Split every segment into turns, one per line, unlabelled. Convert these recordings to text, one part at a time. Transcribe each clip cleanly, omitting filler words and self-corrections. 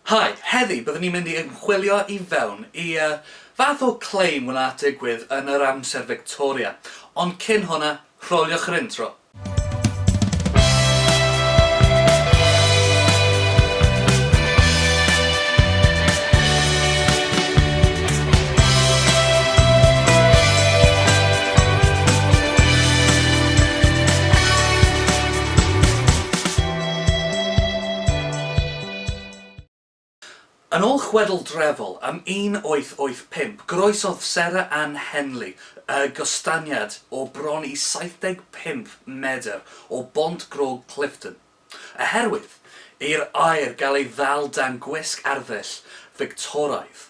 Hi, heddi byddwn ni'n mynd i ymchwilio i fewn i y fath o claim wnaeth digwydd yn yr amser Victoria. Ond cyn hwnna, rholiwch yr intro. Yn ôl chwedl drefol, am 1885, goroesodd Sarah Ann Henley y gostaniad o bron i 75 medr o Bont Grog Clifton, oherwydd i'r aer gael ei ddal dan gwisg arddull Fictoraidd,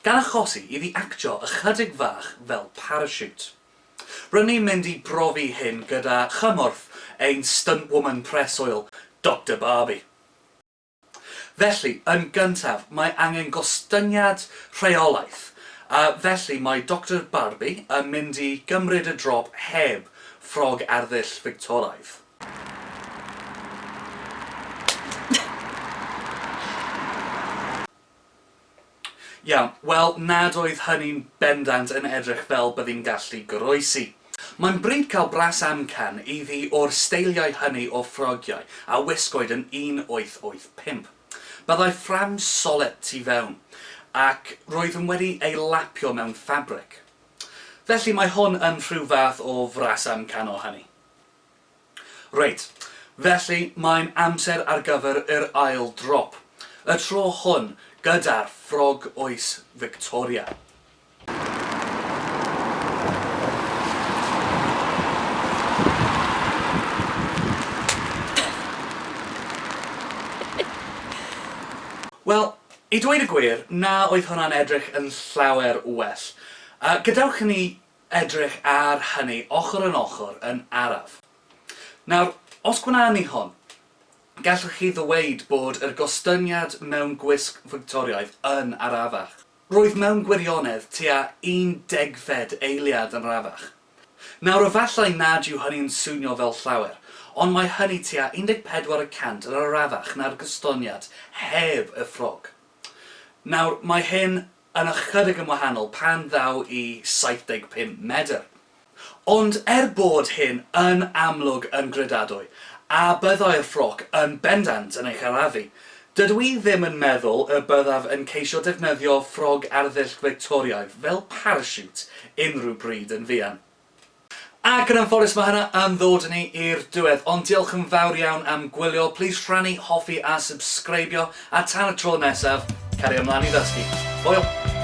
gan achosi iddi actio ychydig fach fel parasiwt. R'yn ni'n mynd i brofi hyn gyda chymorth ein stunt woman preswyl, Doctor Barbie. Felly, yn gyntaf, mae angen gostyngiad rheolaeth, a felly mae Doctor Barbie yn mynd i gymryd y drop heb ffrog arddull Fictoraidd. Iawn, wel nad oedd hynny'n bendant yn edrych fel byddi'n gallu goroesi. Mae'n bryd cael bras amcan iddi o'r steiliau hynny o ffrogiau a wisgoed yn 1885. Byddai ffrâm solet tu fewn, ac roedd yn wedi ei lapio mewn ffabrig. Felly mae hwn yn rhyw fath o fras amcan o hynny. Reit, felly mae'n amser ar gyfer yr ail drop. Y tro hwn gyda'r ffrog oes Victoria. Wel, i dweud y gwir, na oedd hwnna'n edrych yn llawer well. Gadewch i ni edrych ar hynny ochr yn ochr yn araf. Nawr, os gwnawn ni hwn, gallwch chi ddweud bod yr gostyngiad mewn gwisg Fictoriaidd yn arafach. Roedd mewn gwirionedd tua un degfed eiliad yn arafach. Nawr, efallai nad yw hynny'n swnio fel llawer, ond mae hynny tua 14 y cant yn arafach na'r gostyngiad heb y ffrog. Nawr, mae hyn yn ychydig yn wahanol pan ddaw i 75 medr. Ond er bod hyn yn amlwg yn gredadwy, a byddai'r ffroc yn bendant yn eich arafu, dydw i ddim yn meddwl y byddaf yn ceisio defnyddio ffrog arddull Fictoriaidd fel parasiwt unrhyw bryd yn fuan. Ac yn anffodus mae hynna yn ddod â ni i'r diwedd, ond diolch yn fawr iawn am gwylio, plîs rhannu, hoffi a sybsgreibio, a tan y tro nesaf, cario mlaen i ddysgu. Hwyl!